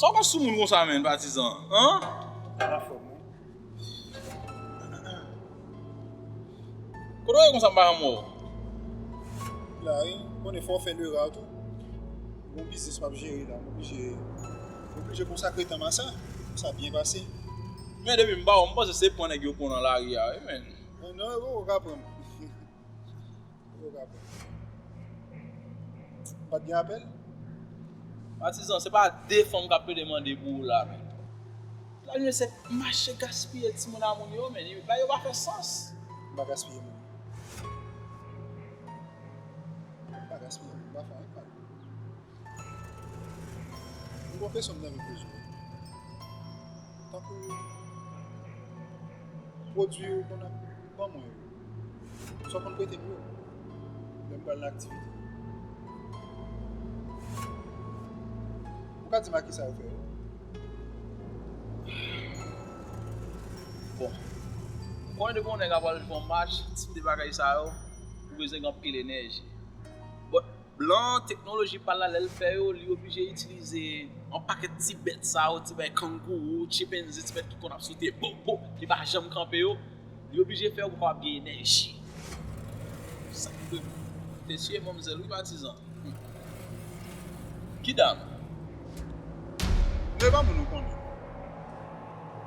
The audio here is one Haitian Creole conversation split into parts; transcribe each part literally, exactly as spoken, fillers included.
Sa w konn sou moun konsa, menn, patizan? An? Anfòm, wi. Kote w ye konsa, m pa janm wè w? La, wi. Ou konnen fò w fè lera tou. Gon biznis m ap jere la, m oblije, m oblije konsakre tan m a sa pou sa byen pase. Men depi m pa wè w, m panse se pran nèg yo pran nan lari a, wi, menn. Non, non, yo poko ka pran m. Yo poko ka pran m. M pa t gen apèl? Patizan, se pa de fanm k ap plede mande pou ou la, menn. La, nou se mache gaspiye timoun a moun yo, menn. Bagay yo pa fè sans. M pa gaspiye moun. M pa gaspiye moun. M pa fè anyen mal. Yon bon kesyon m t anvi poze w. Tankou pwodui ou konn ap ban mwen yo, sa w konn prete m yo lè m pral nan aktivite? Ou ka di m a kisa yo fè yo? Bon, ou konnen depi yon nèg ap al fè yon mach, tip de bagay sa yo, ou bezwen gen anpil enèji. But, blan, teknoloji pa l la, lè l fè yo, li oblije itilize yon pakèt ti bèt sa yo, ti bay kangourou, chipenzi, ti bèt ki konn ap sote, bo, bo, ki pa janm kanpe yo. Li oblije fè yo pou kapab gen enèji. Sa ki dwe te tiye manmzèl, wi, patizan. Ki dam? Men pa moun ou konnen.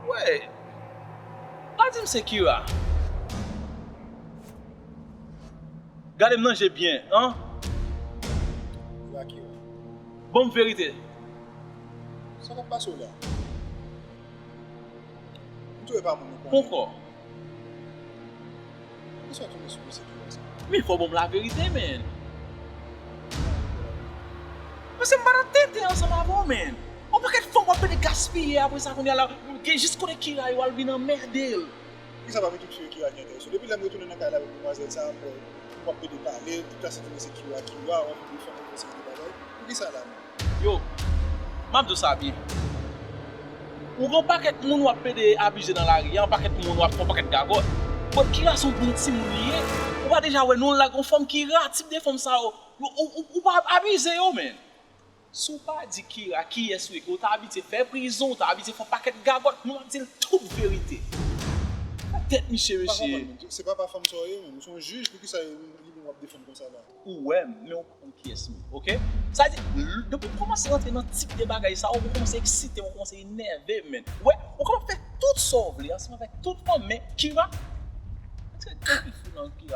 Wè. Pa di m se Kira. Gade m nan je byen, an? Kira, Kira. Ban m verite. Sa k ap pase w la? M tou e pa moun ou konnen. Ponkò. Poukisa w tounen sou mesye Kira sa? Men fò w ban m laverite, menn. Paske m pa nan tenten ansanm avè w, menn. Yon pakèt fanm w ap pede gaspiye apre sa kounye a la, gen jis kote Kira yo al vin anmède l. Poukisa pa met tout fi yo Kira ki enterese w? Depi lè m retounen nan kay la avèk demwazèl sa, m wè w ap pede pale, tout sa se tounen se Kira, Kira, w ap pede fè yon seri de bagay. Poukisa la menm? Yo, m ap di w sa byen. Ou gen yon pakèt moun w ap pede abize nan lari a, yon pakèt moun w ap fè yon pakèt gagòt. But Kira se yon bon timoun li ye. Ou pa deja wè non l la, gen yon fanm Kira, tip de fanm sa yo. Ou, ou, ou, ou pa abize yo, menn. Si w pa di Kira kiyès ou ye, ke w ta abitye fè prizon, w ta abitye fè yon pakèt gagòt, nou ap di l tout verite. Sa tèt misye, mesye. M pa konprann, menn. Se papa fanm sa w ye, menn. Ou se yon jij, poukisa li menm w ap defann konsa la? Ou wè m, men ou pa konn kiyès m ye, oke? Sa di, l-, depi w kòmanse rantre nan tip de bagay sa, ou kòmanse eksite m, ou kòmanse enève m, menn. Ou wè, ou kapab fè tout sa w vle, ansanm avèk tout fanm, men Kira,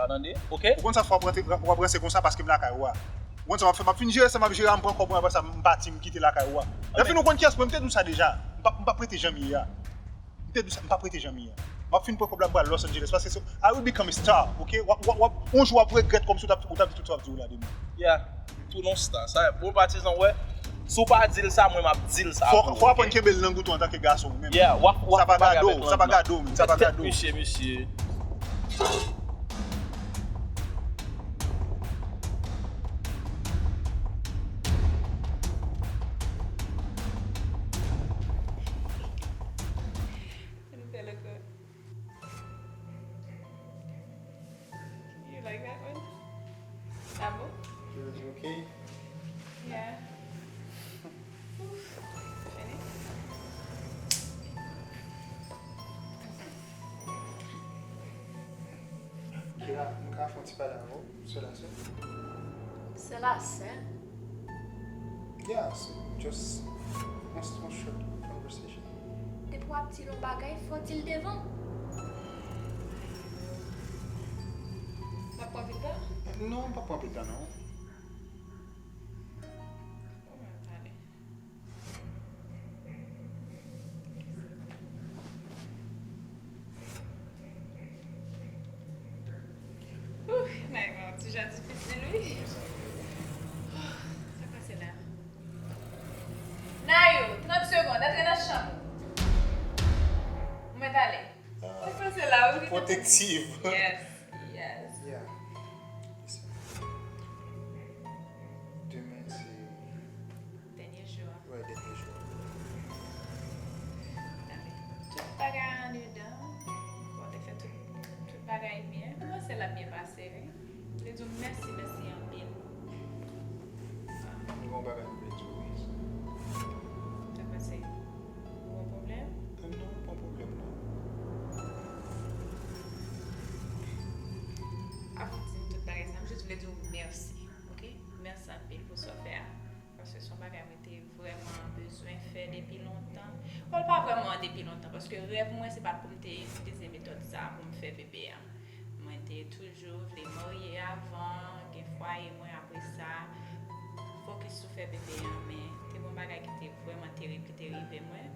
Tande, oke? Ou konn sa fè w ap rantre, w ap ranse konsa paske m lakay ou a. Ou konn sa m ap fè, m ap fin jere sa m ap jere a, m pran kòb mwen, apre sa m pati, m kite lakay ou a. Lè fini ou konn kiyès mwen, m te di w sa deja. M p ap, m p ap rete jan m ye a. M te di w sa, m p ap rete jan m ye a. M ap fin pran kòb la, m pral Los Angeles paske se, I will become a star, oke? W ap, w ap, w ap, yon jou w ap regrèt kòmsi w t ap, w t ap di tout sa w ap di w la de mwen. Yeah. Tou non star. Sa, bon patizan, wè. Si w pa di l sa, mwen m ap di l sa tou, oke? Fò w aprann kenbe l nan gouton antanke gason, ou menm. Yeah, w ap, w ap fè bagay avèk lang nan. Sa pa gado, sa pa gado, men, sa pa gado. Tèt misye, mesye. You like that one? That one? Yours okay? Yeah. Oof. Fini? Kira, m ka fè yon ti pale avè w, sèl a sèl? Sèl a sèl? Yeah, so just one, one short conversation. Depi w ap di l yon bagay, fò w di l devan m. W ap pran anpil tan? Non, m p ap pran anpil tan, non. Bon, m ap pale. Ouh, Nayo, ti jan difisil, wi. Sa k pase la? Nayo, trant segonn, antre nan chanm ou. Ou mèt ale. Sa k pase la, wi? Protective. Yes, yes. Yeah. Demen se Dènye jou a. Wè, dènye jou a. Tout bagay andedan. Bon, te fè tout, tout bagay byen. M panse l ap byen pase, wi. M vle di w mèsi, mèsi anpil. Nou gen yon bagay nou vle di w, wi. Sa pase. Di w mèsi, oke? Mèsi anpil pou sa w fè a. Paske se yon bagay mwen te vrèman bezwen fè depi lontan. Bon, pa vrèman depi lontan, paske rèv mwen, se pa t pou m te itilize metòd sa a pou m fè bebe a. Mwen te toujou vle marye avan, gen fwaye mwen apre sa, fokis sou fè bebe a, men te gen yon bagay ki te vrèman terib ki te rive mwen,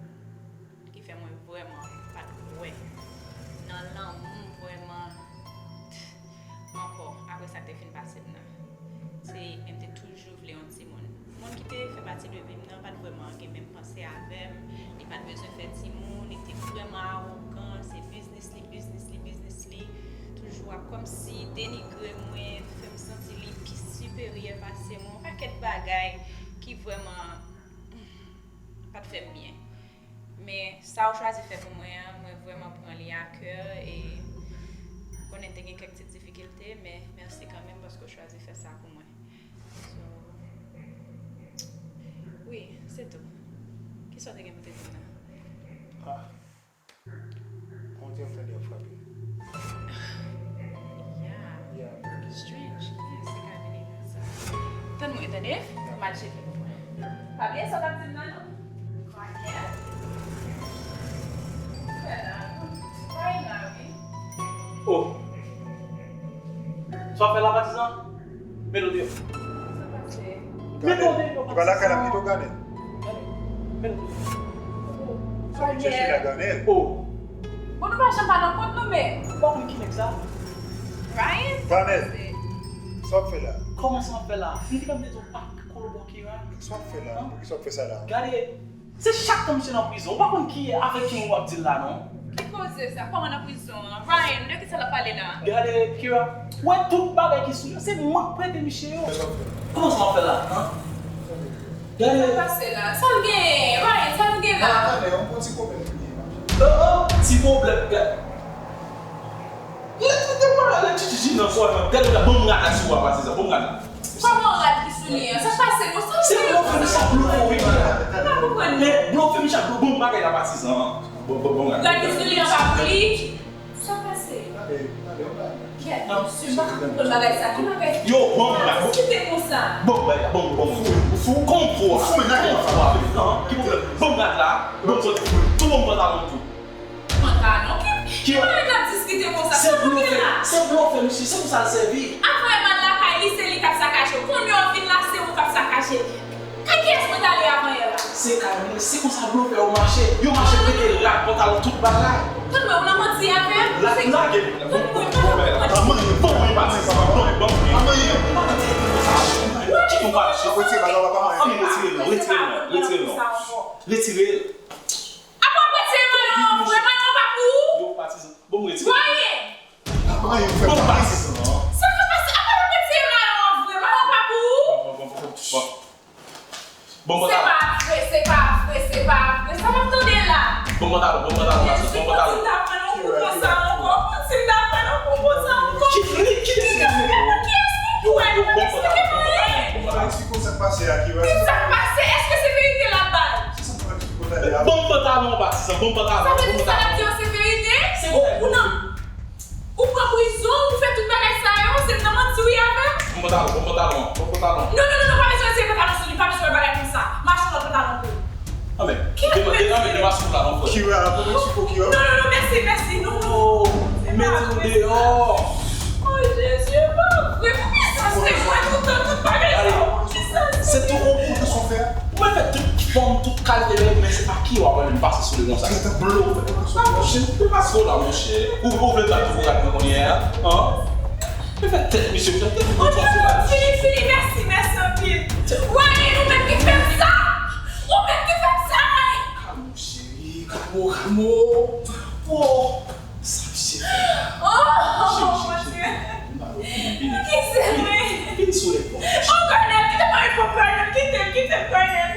ki fè mwen vrèman pa t kwè nan lanmou vrèman ankò, apre sa k te fin pase m nan. Se, e m te toujou vle yon timoun. Moun ki te fè pati de vi m nan pa t vrèman gen menm panse avè m. Li pa t bezwen fè timoun, li te vrèman awogan, se biznis li, biznis li, biznis li. Toujou ap kòmsi denigre mwen, fè m santi li pi siperyè pase mwen. Yon pakèt bagay ki vrèman pa t fè m byen. Men sa w chwazi fè pou mwen an, mwen vrèman pran li a kè e m konnen te gen kèk ti difikilte, men mèsi kanmenm paske w chwazi fè sa pou mwen. So, wi, se tou. Kisa w te gen pou te di m nan? Ah. On dirait m tande yon frape. Yeah. Yeah. Strange. Kiyès ki ka vini konsa? Tann mwen, tande? M al tcheke pou mwen. Pa bliye sa w t ap di m nan, non. Quiet. Fè la, non. Fè la, wi. Oh. Sa w fè la, patizan? Mete w deyò. Mete w deyò, patizan. Li pa lakay la, kite w gade. Gade. Mete w deyò. Sa w ap chèche la, Garnel? Oh. Bon, nou pa janm pa nan kont nou, men. Ou pa konn ki nèg sa? Ryan? Garnel, sa w ap fè la? Kòman sa m ap fè la? M te konn di w pa kolabore, Kira. Sa w ap fè la? Poukisa w ap fè sa la? Gade, se chak tan misye nan prizon. Ou pa konn ki, avèk ki moun w ap deal la, non. Ki koze sa? Kòman nan prizon an? Ryan, de kisa l ap pale la? Gade, Kira, ou wè tout bagay ki sou yo, se mwen k prete misye yo. Kòman sa m ap fè la, an? Gade. Sa pase la? Sa l genyen? Ryan, sa nou gen la? Ah, talè, yon bon ti pwoblèm ki genyen, ma chère. Oh, oh, ti pwoblèm, gade. Lè ti te pale, lè ti ti nan swa, gade la, bon rad la sou a, patizan, bon rad la. Kòman rad ki sou li an? Sa pase, non? Sa se blofè, misye ap blofè, wi. M pa konprann, non. Men blofè, misye ap blofè, bon bagay la, patizan. Bon, bon, bon, gade sou li an pa pou li. Sa pase? Kèt, mesye, m pa ka konprann bagay sa. Ki bagay? Yo, bon, bon, diskite konsa. Bon, bon, bon, bon. Fou, fou, kon fou, fou, men nan fou, fou, ki pwoblèm? Bon, gad la, bon, bon, tou bon pantalon tou. Pantalon? Ki, ki bagay n ap diskite konsa? Se blofè, se blofè, mesye, se pou sa l sèvi. Avan m al lakay li, se li k ap sakaje. Kounye a w vin la, se ou k ap sakaje. Kay kiyès mwen t ale avan yè la? Se kay mwen, se konsa blofè yo mache. Yo mache pete rad, pantalon, tout bagay. Tann mwen, ou nan manti avè m? La, lage m. Tann mwen, tann mwen. Ban mwen pati sa, ban mwen, ban mwen. Ban mwen. Kite m pale. Retire bagay la, pa manyen. Ann retire l non, retire l non, retire l non. Retire l. Apa w ap retire mayo an vre? Mayo an pa pou ou? Yo, patizan. Bon, m retire. Ryan! Pa manyen, fè m pati sa. Sa k ap pase? Apa w ap retire mayo an vre? Mayo an pa pou ou? Bon, bon, bon, bon, bon. Bon, bon, se pa vre, se pa vre, se pa vre. Sa m ap tande la? Bon, bon, talon, bon, bon, talon, bon, bon, talon. Kontinye ap pran yon kou konsa ankò, kontinye ap pran yon kou konsa ankò. Kite, kite, kite. Kiyès pou kwè? Ou pa eksplike m anyen. Bon, bon, talon. Eksplike w sa k pase a, Kira. Ki sa k pase? Èske se verite l ap bay? Se sa m ap eksplike w talè a. Bon, bon, talon, patizan, bon, bon, talon. Sa vle di sa l ap di yo se verite? Se ou, ou nan Ou pran prizon, ou fè tout bagay sa yo, se nan manti w ye avè m? Bon pantalon, bon pantalon, bon pantalon. Non, non, non, non, pa bezwen retire pantalon sou li, pa bezwen bagay konsa. Mache yon lòt pantalon pou ou. Anben, degaje w la non, frè. Kira, bon, mèsi pou Kira. Non, non, non, mèsi, mèsi, non, non. Oh, mete w deyò. Oh, Jezi, pa vre, poukisa se mwen tout tan, tout bagay sa yo? Poukisa se mwen? Se tou ou, ou tou sou fè. Ou mèt fè tout fòm, tout kalite rèv, men se pa Kira w ap wè m pase sou li konsa. Blofè. Ah, monchè, nou pa sou la, monchè. Ou, ou vle bat pou gad mwen kounye a, an? Men fè tèt misye, fè tèt misye. Fini, fini, mèsi, mèsi anpil. Wè, e nou menm ki fè m sa. Ou menm ki fè m sa, wè. Kalm ou, cheri, kalm ou, kalm ou. Oh. Sa misye fè la? Oh, mon Dieu. Kite m, wi. Vin sou lèp mwen. Oh, Garnel, kite m, Garnel, kite m, kite m, Garnel.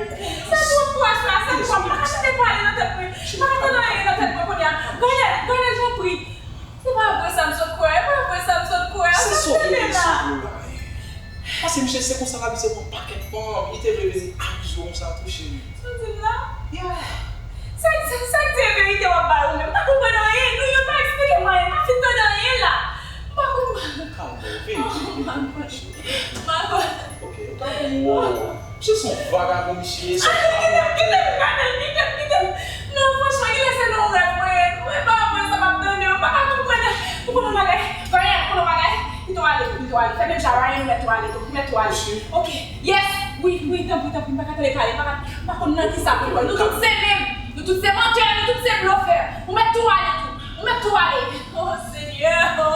Sa twòp pwa sa, sa twòp. M pa ka chita pale nan tèt mwen. M pa ka tande anyen nan tèt mwen kounye a. Garnel, Garnel, tanpri. Se pa vre sa m sot kwè. Se pa vre sa m sot kwè. Se sot kwè la. Paske misye se konsa l ap, se yon pakèt fanm. Li te vle vin abize w konsa tou, cheri. Sa w di m la? Yeah. Sa, sa, sa k di verite w ap bay ou menm? M pa konprann anyen. Nou, yo pa eksplike m anyen. M pa fin tande anyen la. M pa konprann. Kalme w, vini, vini, vini, vini, cheri. Misye se yon vagabon, misye ye. Kite m, kite m, kite m, kite m, kite m. Non, franchman, genlè se nan yon rèv mwen ye. Mwen pa wè sa m ap tande, mwen pa ka konprann. Ou konn yon bagay? Ryan, ou konn yon bagay? Kite w ale tou, kite w ale. Fè menm jan Ryan, ou mèt tou ale tou, ou mèt tou ale. Ok, yes, wi, wi, tanpri, tanpri, m pa ka tande pale, m pa ka, m pa konn nan kisa pou m kwè. Nou tout se menm, nou tout se mantè, nou tout se blofè. Ou mèt tou ale tou, ou mèt tou ale. Oh, Senyè, oh.